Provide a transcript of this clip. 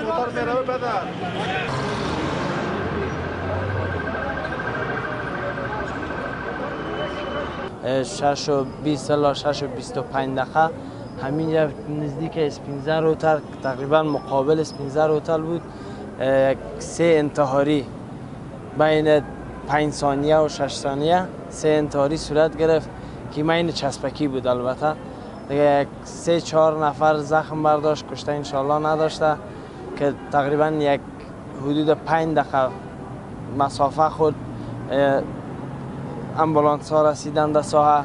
6:20 الی 6:25 دقیقه همینجا نزدیک اسپینزر هتل، تقریبا مقابل اسپینزر هتل بود، سه انتحاری بین 5 ثانیه و 6 ثانیه سه انتحاری صورت گرفت که مین چسبکی بود. البته دیگه 3-4 نفر زخم برداشت، کشته انشالله نداشته که تقریبا یک حدود 5 دقیقه مسافه خود امبولانس ها رسیدن در ساحه.